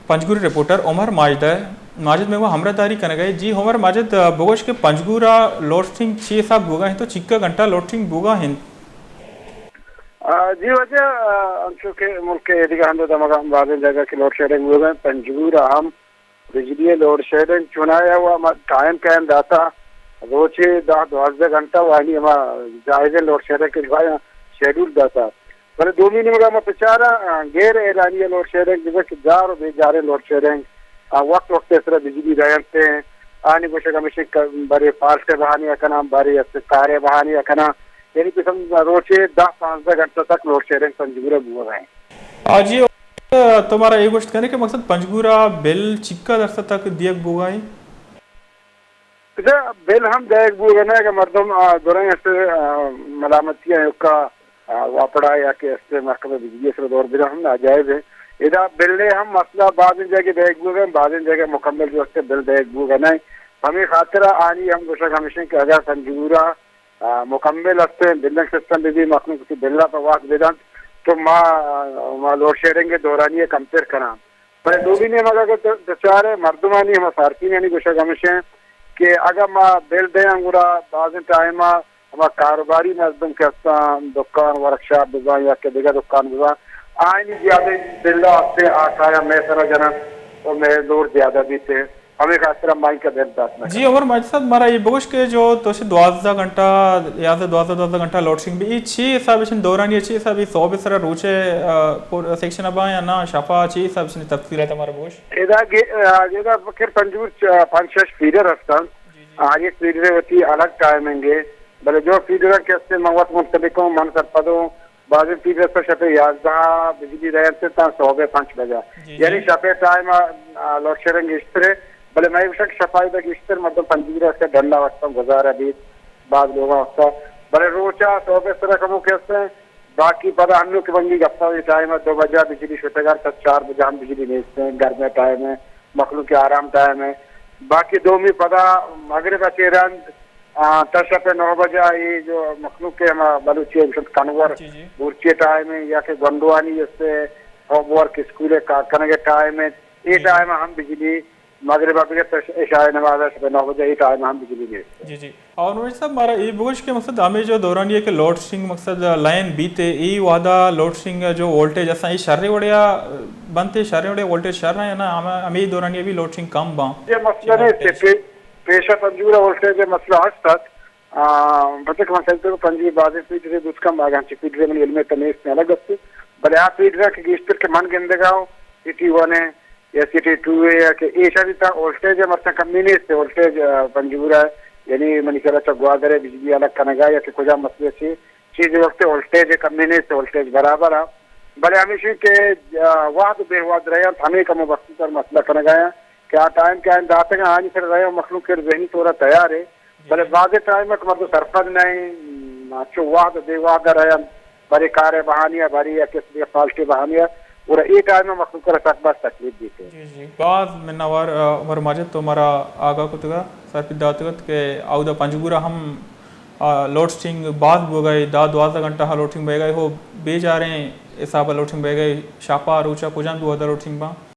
پنجگور ءِ رپورٹر عمر ماجد ءَ، ماجد مئے گوں ہمراہ داری کنگ ءَ۔ جی عمر ماجد، بگوش کہ پنجگور ءَ لوڈشنگ چی حساب بوگا انت و چنکا گھنٹہ لوڈشنگ بوگا انت؟ آ، جی واجہ، آ، انچو کہ ملک ءِ ایدگہ ہند و دمگاں بازیں جاگہ کہ لوڈشیڈنگ بوگا انت، پنجگور ءَ ہم بجلی ءِ لوڈشیڈنگ چونایا و ہما ٹائم کئین داتا، روچے دہ دوازدہ گھنٹہ و آنی ہما جائزیں لوڈشیڈنگ کہ جوایا شیڈول داتا۔ بلے دومی نیمگا ما بچاراں، آ، غیر اعلانیہ لوڈشیڈنگ بزاں کہ جار و بے جاریں لوڈشیڈنگ، آ، وقت وقت ءِ سرا بجلی دینت، آنی گوشگ ہمیش انت کہ بارے فالٹ ءِ بہانے ءَ کناں، بارے است کار ءِ بہانے ءَ کناں، یعنی قسم روچے دہ پانزدہ گھنٹہ تک لوڈشیڈنگ پنجگور ءَ بوگا انت۔ آ جی، تو مارا اے گوشت کنے کہ مقصد پنجگور ءَ بل چنکا درسد تک دیگ بوگا انت؟ ادا بل ہم دئیگ بوگ نہ، اگہ مردم، آ، درائیں است، آ، ملامتی ءَ ایوکا، آ، واپڈا یا کہ است محکمہ بجلی ءِ سرا دور بداں ہم ناجائز ہے۔ ادا بل ءِ ہم مسئلہ بازیں جاگہ دئیگ بوگ ءَ، بازیں جاگہ مکمل جو است بل دئیگ بوگ نہ۔ ہمے خاطر ءَ آنی ہم گوشگ ہمیش انت کہ اگہ پنجگور ءَ، آ، مکمل است بلنگ سسٹم بہ بی، مخلوق وتی بل ءَ پہ وخت بدنت تو ما، آ، ما لوڈ شیڈنگ ءِ دورانی ءَ کمتر کناں۔ بلے دومی نیمگ ءَ اگہ تو بچارے مردمانی ہما صارفینانی گوشگ ہمیش انت کہ اگاں ما بل دیاں گڑا بازیں ٹائم ءَ ہما کاروباری مردم کہ استاں، دکان، ورکشاپ بزاں یا کہ دگہ دکان بزاں، آئینی زیادہ بل ءَ ہفتے آ کایاں مئے سرا جننت و مئے لوڈ زیادہ بیت، ہمے خاطر ءَ ما اینکا بل دات نہ جی کنیں۔ عمر ماجد صاحب، مارا اے بگوش کہ جو تو چہ دوازدہ گھنٹہ، یازدہ، دوازدہ، دوازدہ گھنٹہ لوڈ شنگ بی، اے چے حساب اشن دورانی ءَ چے حساب ءَ صوب سرا روچے، آ، پر سیکشن ءَ باں یا نہ شپا چے حساب اشن تفصیلات مارا بگوش؟ ادا گے-، آ، ادا فکر پنجگور چ-، پنچ شش فیڈر ہستن۔ جی، جی۔ ہر یک فیڈر ءِ وتی الگ ٹائمنگ ہے، بلے جو فیڈر کہ استے من وت منسلک ہوں، من سرپد ہوں، بازیں فیڈر است شپ ءِ یازدہ ءَ بجلی دئینت تاں صبح ءِ پنچ بجہ۔ جی، یعنی جی۔ شپ ءِ ٹائم ءَ، آ، لوڈ شیڈنگ گیشتر ہے، بلے مئے گوشگ شپ ءَ ادا گیشتر مردم پنجگور ءَ است ڈن ءَ وقتاں گزارہ بیت، بعض لوگاں وقتا۔ بلے روچ ءَ صبح ءِ سرا کمو کہ است، باقی پدا ہنو کہ بنگی گپا اے ٹائم ءَ دو بجہ بجلی شتگ ات، تا چار بجہ ہم بجلی نیست، گرم ءِ ٹائم ہے، مخلوق ءِ آرام ٹائم ہے۔ باقی دومی پدا مغرب ءَ چہ رند، آ، تا شپ ءِ نو بجہ اے جو مخلوق ءِ ہما بلوچی ءَ گوشنت کنور، جی، جی۔ بورچی ٹائم ہے یا کہ گونڈوانی است ہوم ورک اسکول ءِ کار کنگ ءِ ٹائم ہے، اے جی، جی۔ ٹائم ءَ ہم بجلی مغرب ءَ بگر تا عشاء ءِ نماز ءَ شپ ءِ نو بجہ اے ٹائم ءَ ہم بجلی نیست۔ جی، جی۔ اور نوید صاحب، مارا اے بگوش کہ مقصد ہمے جو دورانی ءَ کہ لوڈ شنگ مقصد لائن بیت، اے وہدا لوڈ شنگ جو وولٹیج اساں، اے شریں وڑیا بنت، شریں وڑیا وولٹیج شر ہیں یا نہ؟ ہم-، ہمے دورانی ءَ بھی لوڈ شنگ کم باں؟ یہ مسئلہ نہیں، وولٹیج۔ پے-، پیشہ پنجگور ءِ وولٹیج ءِ مسئلہ ہست ات۔ آ، پرچہ کہ من سمجھتگ پنجگور بازیں فیڈر بوت کم، آگاں چہ فیڈر منی علم ءَ تہ نیست الگ است۔ بلے آ فیڈر کہ گیشتر کہ من گندگا ہوں، سٹی ون ہے، یا سٹی ٹو ہے یا کہ ایشانی تہ وولٹیج ءِ مرچاں کمی نیست، وولٹیج، آ، پنجگور ءَ، یعنی منی خیال ءَ چہ گوادر ءَ بجلی الگ کنگ ءَ یا کہ کجام مسئلہ چی چیز وقت وولٹیج ءِ کمی نیست، وولٹیج برابر ءَ۔ بلے ہمیش انت کہ، آ، وہد بے وہد رہینت، ہمے کمو بختی سر مسئلہ کنگ ءَ آں کہ آ ٹائم کہ آئین داتگ آنی سر رہے مخلوق کے ذہنی طور ءَ تیار ہے۔ بلے بعض ٹائم ءَ کہ مردم سرپد نہ انت، چو وہد بے وہد ءَ رہینت، برے کار ءِ بہانے ءَ، برے یا کس دگہ فالٹ ءِ بہانے ءَ، گڑا اے ٹائم ءَ مخلوق ءَ سک باز تکلیف بیت۔ جی، جی۔ باز منوار، آ، عمر ماجد تو مارا آگاہ کتگ ءَ سرپد داتگ ات کہ اودا پنجگور ءَ ہم، آ، لوڈ شنگ باز بوگ ءَ، دہ دوازدہ گھنٹہ ءَ لوڈ شنگ بوگ ءَ، ہو بے جاریں حساب ءَ لوڈ شنگ بوگ ءَ، شاپا روچا کجام دو وہدا لوڈ شنگ باں؟